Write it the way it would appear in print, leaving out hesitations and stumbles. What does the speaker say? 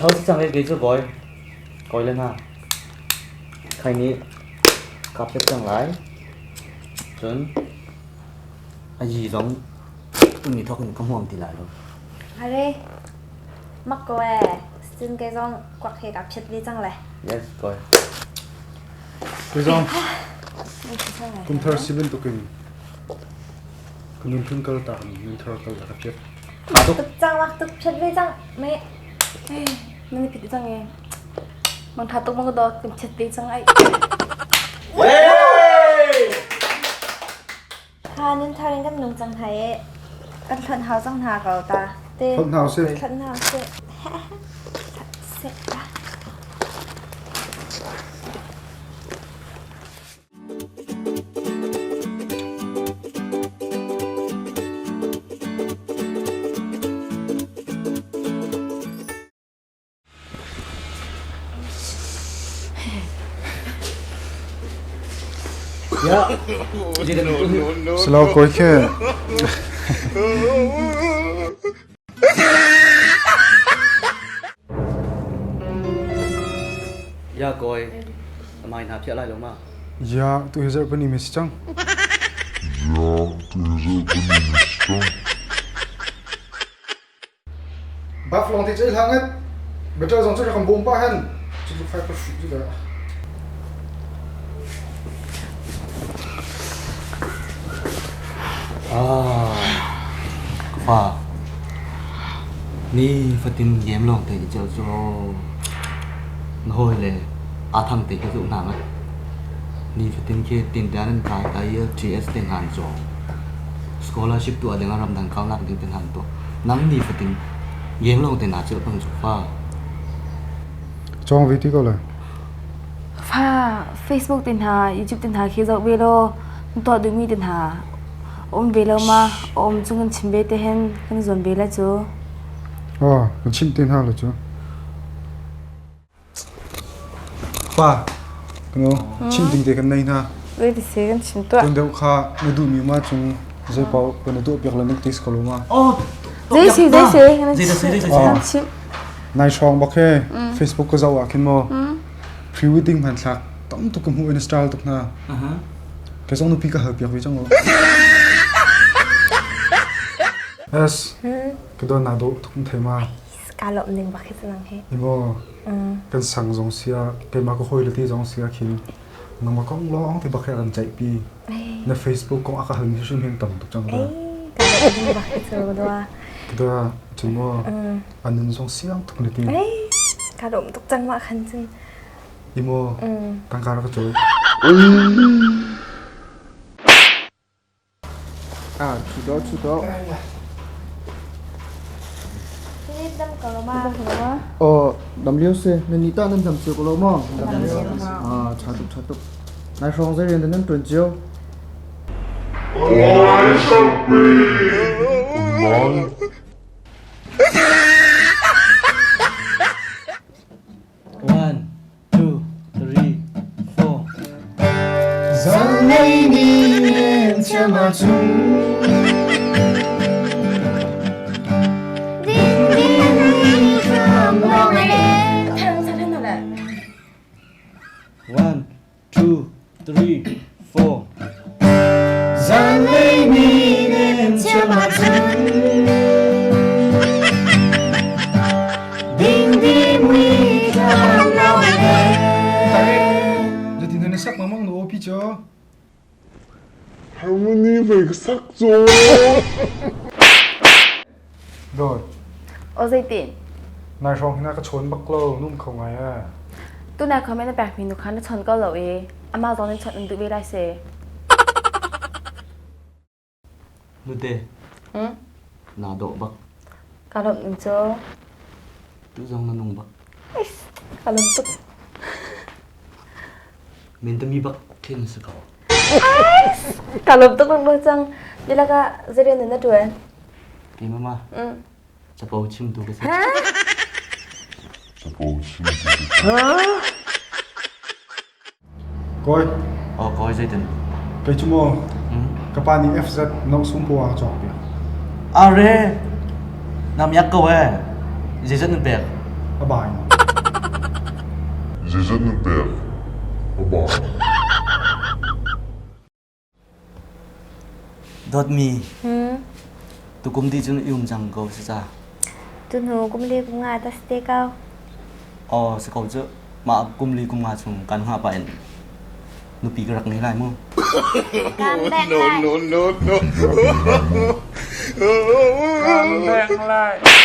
Thau si cang kei cu kawi. Kawi le hna. Khai nih kaa pet cang lai. Cun a yi zong tuni thawk in ka hmuam ti lai lo. Are, mak ko ee. Cun kei zong kuak he kaa phiat ve cang le. Yes, kawi. Kei zong kum thar si bantukin ka nunphun kal tak in nunthar kal ka phiat. Tuk cang mak tuk phiat ve cang me. Nan phit cang e. Mang tha tuk mang do kan phiat ve cang ai. Ha nun thar in kan nung cang hai e. Kan thlan hau cang hna ko ta. Te. Thlan hau si. Thlan hau si. Se. Silo kawi khi. Ya kawi, amai hna phiah lai lo ma? Ya, tu hi zarh pani mi si cang. Ya, tu hi zarh pani mi si cang. Baf lawng te cu i hlang ngat. Better zong cu rak kan bawm pah han. Cu tluk fai ka hruh cu dah. Ah, fa. Ni fatin game lawng te i cel cu na hawi le aa thang te khi zuh hna ngat. Ni fatin khi tin te an kai kai i TS te ngan cawng. Scholarship tuah ding ah ramdang kaunak ding te hna an tuah. Nang ni fatin game lawng te naa celh peng cu fa. Cawng ve ti ko lai. Fa Facebook te hna, YouTube te hna khi zoh ve law tuah duhmi te hna um ve lo ma um cu kan chim ve te hen kan zuam ve lai cu. Oh, kan chim te hna lo cu. Pa, kano chim ding te kan nei hna. Zei ti si kan chim tuah. Tun deuh kha na duhmi ma cung zei paoh kan na duh piak le nik tis ko lo ma. Oh, Zei si zei si Zei si zei si kan chim. Nai hrawng bak he Facebook ka zoh ah khin maw pre-wedding hmanthlak tam tuk ka hmuh in style tuk hna. Kei zong nupi ka hal piak ve cang lo. Es, ka don na dawh tuk thei ma. Ka lawm ning bak hi nang he. Imo kan sang zong sia keimah ka hawi le ti zong sia khin nangmah kong lawng te bak he kan ceih pi. Na Facebook kong a ka hal mi hrim hin tam tuk cang da. Ka lawm ning bak hi cu dua. Da cu mo anun zong siang tuk na ti. Ka lawm tuk cang ma khan cun. Imo tangka ra ka cawi. Ah, chudo chudo. Oh, dam lio si. Nan nih tah nan dam cio ko lo maw? Ah, ṭha tuk ṭha tuk. Nai hrawng zei rian dah nan ṭuan cio? Online shopping. Online. One, two, three, four. Zanlei ni chiam ahcun One, two, three, four. Zanlei ni nem chiam ahcun Ding mui thlam lo Jadi na sak mamang no pi cho. Harmony về sak cho. Rồi. O zeitin? Nai hrawng hina ka chawn bak lo num kho ngai a. Tu na comment na pek mi nu kha na chon ko lo i amah zong nih chon in duh ve lai se. Nute. Na dawh bak. Ka lawmh ning cu. Tu zong na nung bak. Ka lawm tuk. Men tami bak khin si ko. Ka lawm tuk lo cang. Bilaka zerian na tuan. Kei mama. Capo chimtu ka si. Capo chimtu ka si. Kawi. Oh, kawi zeitin? Kei cu maw ka pa nih FZ no sung po a ka cawk piak. Are, na miak ko eh. Zeizat nan pek? A bai. Zeizat nan pek? A bai. Dawtmi, tukum ti cun i um cang ko si ca. Tunu kum li kum nga ta si te ko. Aw, si ko cu. Mah kum li kum nga chung kan hngah pah in nupi ka rak ngei lai mu. Kan beng lai. No, no, no. Kan beng lai.